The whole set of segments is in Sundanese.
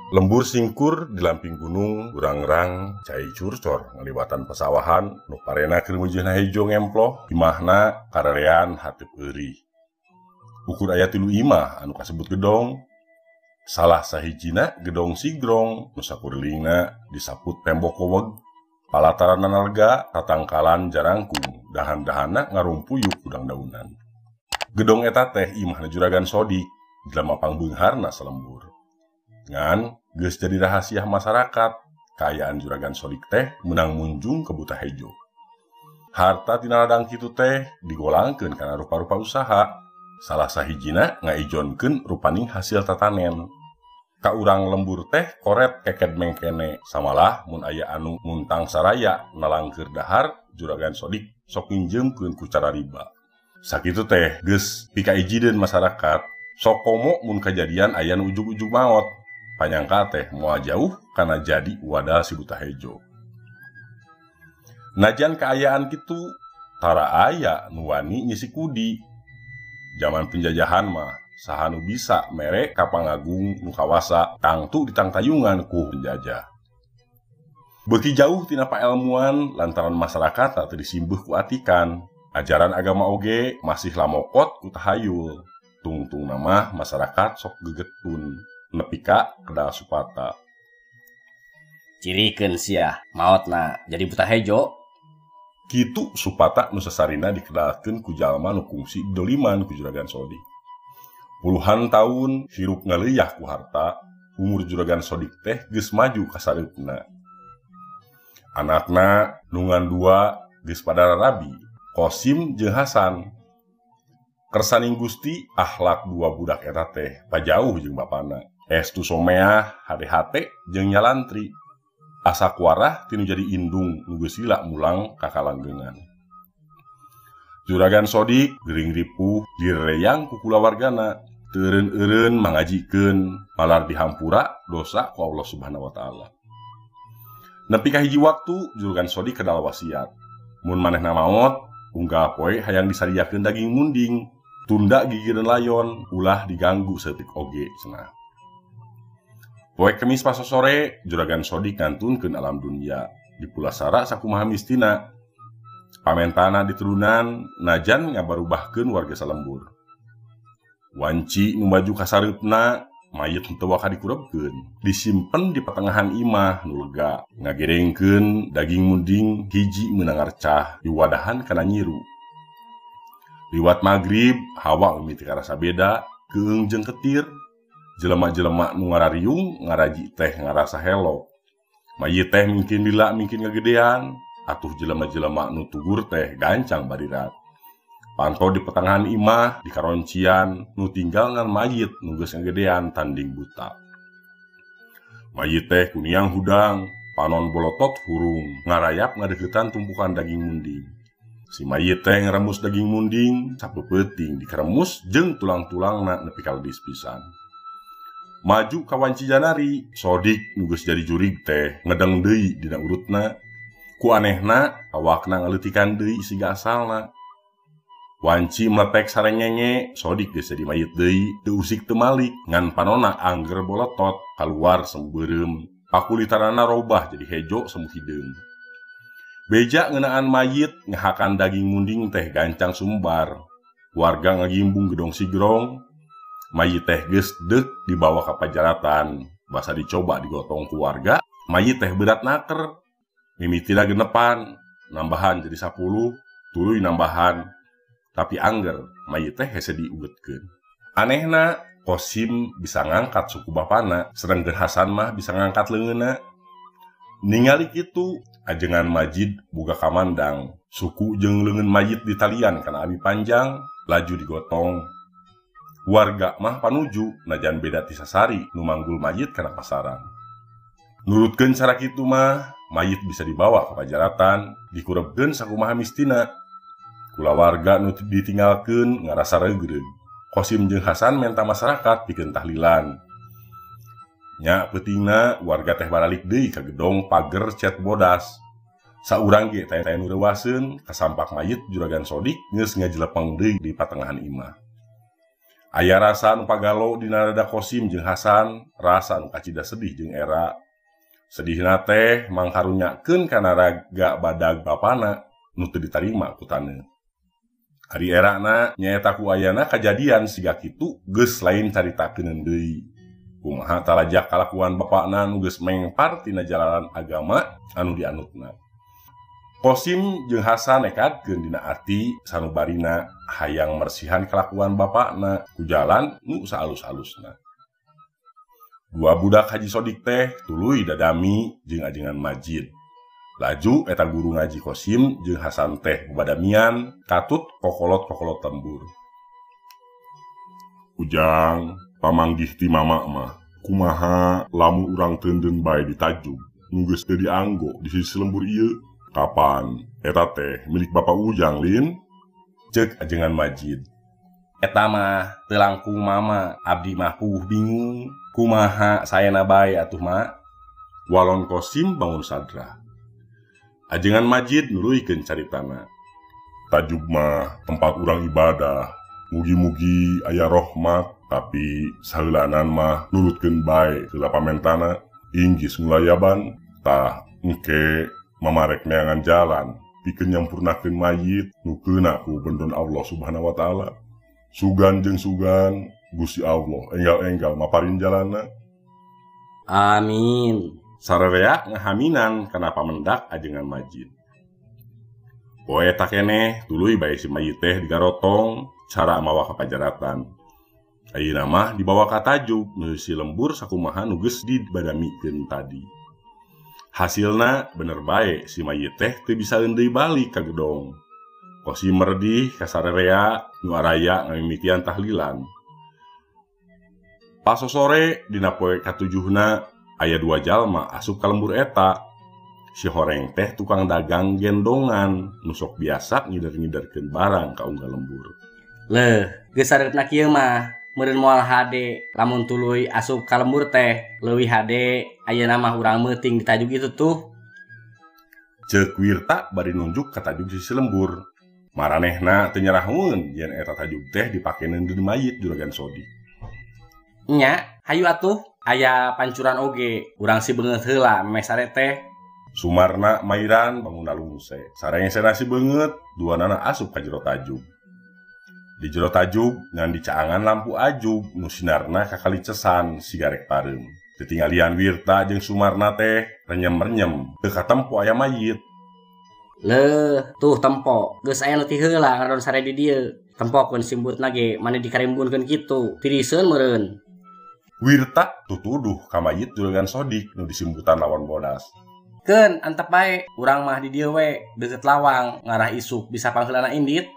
Lembur singkur di lamping gunung burangrang cai curcor ngaliwatan pesawahan nu parena keur meujeuhna hejo ngemploh imahna karerean hateup eurih. Ukur aya 3 imah anu kasebut gedong. Salah sahijina gedong sigrong nu sakurilingna disaput tembok koweg, palataranna lega tatangkalan jarangkung, dahan-dahanna ngarumpuyuk udang-daunan. Gedong eta teh imahna Juragan Sodik, jelema pangbeungharna salembur. Ngan geus jadi rahasia masyarakat, kaayaan Juragan Sodik teh meunang munjung ke Buta Hejo. Harta tina ladang kitu teh digolangkeun kana rupa-rupa usaha. Salah sahijina ngaijonkeun rupaning hasil tatanen. Ka urang lembur teh koret keked mengkene, samalah mun aya anu muntang saraya nalangkeur dahar Juragan Sodik sok nginjeumkeun ku cara riba. Sakitu teh geus pikaijideun masyarakat, sok komo mun kajadian aya nu ujug-ujug maot. Panyangka teh moal jauh kana jadi wadah si Buta Hejo. Najan kaayaan kitu tara aya nu wani nyisi kudi. Jaman penjajahan mah saha nu bisa mere ka pangagung nu kawasa tangtu ditangtayungan ku penjajah. Beuki jauh tina paelmuan lantaran masyarakat teu disimbuh ku atikan. Ajaran agama oge masih lamokot ku tahayul. Tungtungna mah masyarakat sok gegetun nepi ka kedal Supata. Cirikeun sia maotna jadi Buta Hejo. Kitu Supata nu sasarina dikedalkeun ku jalma nu kungsi doliman ku Juragan Sodik. Puluhan tahun hirup ngaleuyak ku harta, umur Juragan Sodik teh geus maju ka sareupna. Anakna nu ngan 2 geus pada rarabi, Kosim jeung Hasan. Kersaning Gusti akhlak 2 budak eta teh pajauh jeung bapana. Estu someah, hade-hate jeung nyalantri. Asa kuarah tinu jadi indung nu geus lila mulang ka kalanggengan. Juragan Sodik gering ripuh direyang ku kulawargana, teu eureun-eureun mangajikeun, malar dihampura dosa ku Allah Subhanahu wa taala. Nepi ka hiji waktu Juragan Sodik kedal wasiat. Mun manehna maot, unggal poe hayang disadiakeun daging munding, tunda gigireun layon, ulah diganggu saeutik oge cenah. Poe Kemis pasosore, Juragan Sodik ngantunkeun alam dunia, dipulasara sakumaha mistina. Pamentana diterunan, najan ngabarubahkeun warga salembur. Wanci nu maju ka sareupna, mayit henteu waka dikurebkeun, disimpen di patengahan imah nu lega, ngagerengkeun daging munding hiji meunang ngarcah diwadahan kana nyiru. Liwat magrib, hawa mimiti karasa beda, keung jeung ketir. Jelema-jelema nu ngarariung ngaraji teh ngarasa helo. Mayit teh mungkin lila mungkin ngagedean, atuh jelema-jelema nu tugur teh gancang barirat. Panto di petengahan imah di karoncian nu tinggal ngan mayit nu geus ngagedean tanding buta. Mayit teh kuniang hudang, panon bolotot hurung, ngarayap ngadeuketan tumpukan daging munding. Si mayit teh ngaremus daging munding sapeupeting dikeremus jeung tulang-tulangna nepi ka ledis pisan. Maju ka wanci janari, Sodik nu geus jadi jurig teh ngedeng deui dina urutna. Ku anehna awakna ngaleutikan deui siga asalna. Wanci meletek sarengenge, Sodik geus jadi mayit deui, teu usik teu malik, ngan panona angger bolotot kaluar sembeureum. Pakulitarana robah jadi hejo semu hideung. Beja ngeunaan mayit ngehakan daging munding teh gancang sumbar. Warga ngagimbung gedong sigrong. Mayit teh geus deuk dibawa ka pajaratan, basa dicoba digotong ku warga, mayit teh berat naker. Mimitina genepan, nambahan jadi 10, tuluy nambahan. Tapi angger, mayit teh hese diugetkeun. Anehna, Kosim bisa ngangkat suku bapana, sedangkeun Hasan mah bisa ngangkat leungeunna. Ningali kitu, ajengan Majid boga kamandang, suku jeung leungeun mayit ditalian kana abi panjang, laju digotong. Warga mah panuju, najan beda ti sasari nu manggul mayit kana pasaran. Nurutkeun cara kitu mah, mayit bisa dibawa ka pajaratan, dikurebkeun sakumaha mistina. Kulawarga nu ditinggalkeun ngarasa reugreug. Kosim jeung Hasan menta masyarakat pikeun tahlilan. Nya peutingna warga teh baralik deui ka gedong pager cet bodas. Saurang ge teh nu reuaseun kasampak mayit Juragan Sodik geus ngajelepeng deui di patengahan imah. Aya rasa nu pagalo dina dada Kosim jeung Hasan, rasa nu kacida sedih jeung era. Sedihna teh mangkarunyakeun kana raga badag bapana nu teu ditarima ku taneuh. Ari erana nyaeta ku ayana kajadian siga kitu geus lain caritakeun deui. Kumaha talajak kalakuan bapakna nu geus mengpar tina jalanan agama anu dianutna. Kosim jeung Hasan nekadkeun dina ati sanubarina hayang mersihan kalakuan bapakna ku jalan nu saalus-alusna. Dua budak Haji Sodik teh tuluy dadami jeung ajengan Majid. Laju eta guru ngaji Kosim jeung Hasan teh badamian katut kokolot-kokolot lembur. Ujang pamanggih ti mama mah kumaha lamun urang teundeun bae di tajug nu geus teu dianggo di sisi lembur ieu. Kapan eta teh milik Bapak Ujang lin? Ceuk ajengan Majid. Eta mah teu langkung mama, abdi mah puguh bingung. Kumaha saena bae atuh ma? Walon Kosim bangun sadra. Ajengan Majid nuluykeun caritana. Tajug mah tempat urang ibadah, mugi-mugi aya rohmat, tapi saheulanan mah nurutkeun bae heula pamentana, inggis ngulayaban, tah engke mamarek neangan jalan pikeun nyampurnakeun mayit nu keuna ku bendon Allah Subhanahu wa taala. Sugan jeung sugan Gusti Allah enggal-enggal maparin jalana. Amin. Sararea ngahaminan kana pamendak ajengan Majid. Poe eta keneh tuluy bae si mayit teh digarotong cara mawa ka pajaratan. Ayeuna mah dibawa ka tajug nu si lembur sakumaha nu geus dibadamikeun tadi. Hasilna bener bae si mayit teh teu bisa deui balik ka gedong. Kosim meredih ka sararea nu araya ngamimitian tahlilan. Paso sore dina poe katujuhna aya dua jalma asup ka lembur eta. Si horeng teh tukang dagang gendongan nu sok biasa ngider-ngiderkeun barang ka unggal lembur. Leuh, geus sareupna kieu mah meureun moal hade lamun tuluy asup ka lembur teh leuwih hade ayeuna mah urang meuting di tajug itu tuh. Ceuk Wirta bari nunjuk ka tajug sisi lembur. Maranehna teu nyaraheun yen eta tajug teh dipake neundeun mayit Juragan Sodik. Nya, hayu atuh aya pancuran oge, urang si beungeut heula memeh sare teh. Sumarna mairan bangun lungse. Sarengsena si beungeut, duanana asup ka jero tajug. Di jero tajug ngan dicaangan lampu ajug nu sinarna kakalicesan sigarek pareum. Ditinggalian Wirta jeung Sumarna teh renyem-renyem teu katempo aya mayit. Leuh, tuh tempo, geus aya nu ti heula ngadon sare di dieu. Tempokeun simbutna ge mane dikarimbunkeun kitu, tiriseun meureun. Wirta tutuduh ka mayit Juragan Sodik nu disimbutan lawan bodas. Keun antep bae, urang mah di dieu we, deukeut lawang, ngarah isuk bisa pangheulana indit.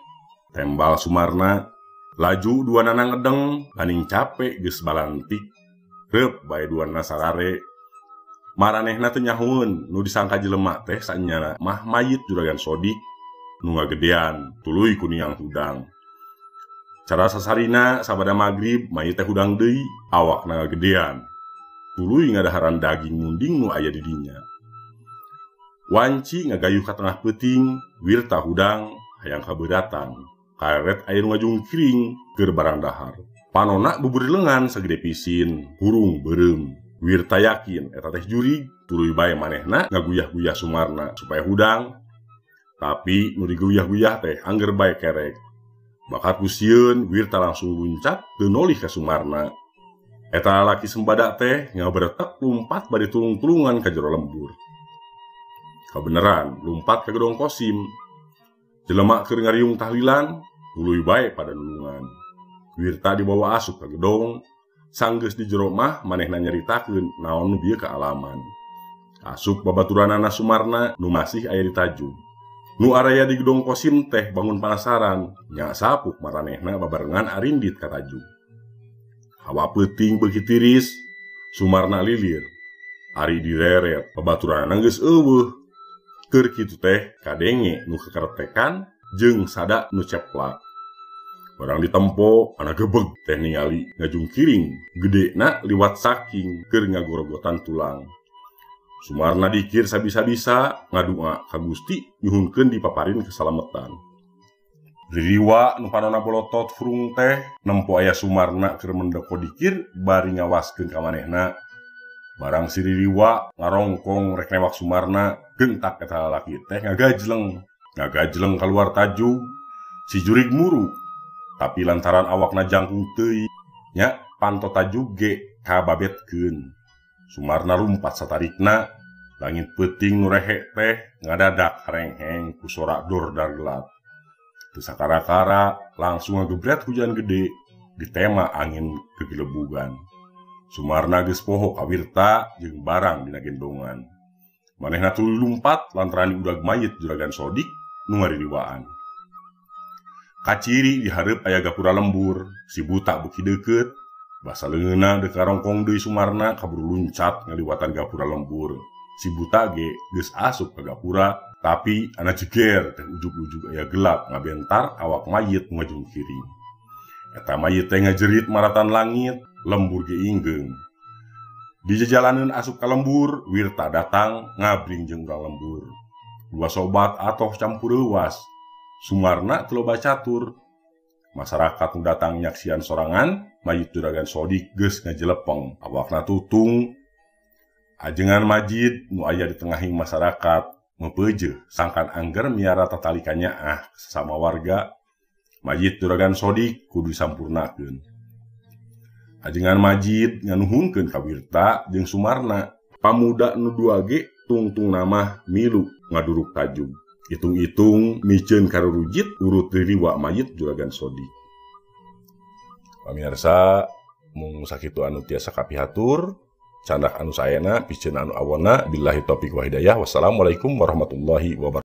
Tembal Sumarna, laju duanana ngedeng, laning capek geus balantik. Reup bae duanana sarare. Maranehna teu nyahueun nu disangka jelema teh sanyana mah mayit Juragan Sodik nu ngagedean tuluy kuniang hudang. Cara sasarina sabada magrib mayit teh hudang deui, awakna ngagedean. Tuluy ngadaharan daging munding nu aya di dinya. Wanci ngagayuh ka tengah peuting, Wirta hudang hayang kabeuratan. Karet aya nu ngajungkiring keur barang dahar. Panona bubur lengan sagede pisin, hurung beureum. Wirta yakin eta teh jurig, tuluy bae manehna ngaguyah-guyah Sumarna supaya hudang. Tapi nu diguyah-guyah teh angger bae kerek. Bakat ku sieun, Wirta langsung luncat teu nolih ka Sumarna. Eta lalaki sembada teh ngaberetek lumpat bari tulung-tulungan ka jero lembur. Kabeneran lumpat ka gedong Kosim. Jelema keur ngariung tahlilan, tuluy bae pada nulungan. Wirta dibawa asup ka gedong, sanggeus di jero mah manehna nyaritakeun naon nu bieu kaalaman. Asup babaturanana Sumarna nu masih aya di tajug. Nu araya di gedong Kosim teh bangun panasaran, nya sapuk maranehna babarengan arindit ka tajug. Hawa peuting beuki tiris, Sumarna lilir. Ari direret, babaturanana geus eueuh. Keur kitu teh kadenge nu kekeretekan jeung sada nu ceplak. Barang ditempo, anak gebeg teh ningali ngajungkiring, gedena liwat saking keur ngagorogotan tulang. Sumarna dikir sabisa-bisa ngadua ka Gusti nyuhunkeun dipaparin kesalametan. Ririwa nu panona bolotot furung teh nempo aya Sumarna keur mendeko dikir bari ngawaskeun ka manehna. Barang si Ririwa ngarongkong rek newak Sumarna, gentak eta lalaki teh ngagajleng. Ngagajleng kaluar tajug, si jurig muru. Tapi lantaran awakna jangkung teuing nya panto tajug ge kababetkeun. Sumarna lumpat satarikna, langit peuting nu rehe teh ngadadak harengheng ku sora dor dargelat. Teu sakara-kara langsung ngagebret hujan gede ditema angin kegelebugan. Sumarna geus poho ka Wirta jeung barang dina gendongan. Manehna tuluy lumpat lantaran diudag mayit Juragan Sodik nu ngaririwaan. Kaciri di hareup aya gapura lembur, si buta beuki deukeut, basa leungeunna deuk karongkong deui Sumarna kaburu luncat ngaliwatan gapura lembur. Si buta ge geus asup ka gapura, tapi ana jeger teh ujug-ujug aya gelap ngabentar awak mayit nu ngajungkiring. Eta mayit teh ngajerit maratan langit, lembur ge inggeung. Di jejalaneun asup ka lembur, Wirta datang ngabring jeung urang lembur. Dua sobat atoh campur leuwas. Sumarna teu loba catur. Masyarakat nu datang nyaksian sorangan, mayit Juragan Sodik geus ngajelepeng, awakna tutung. Ajengan majid nu aya di tengahing masyarakat meupeujeuh sangkan angger miara tatali kanyaah sesama warga. Mayit Juragan Sodik kudu disampurnakeun. Ajengan majid nganuhunkeun ka Wirta jeung Sumarna. Pamuda nu dua ge tungtungna mah milu ngaduruk tajug. Itung-itung miceun karurujit urut ririwa mayit Juragan Sodik. Pamirsa, mung sakitu anu tiasa kapihatur. Candak anu saena, piceun anu awona, billahi taufik wa hidayah. Wassalamualaikum warahmatullahi wabarakatuh.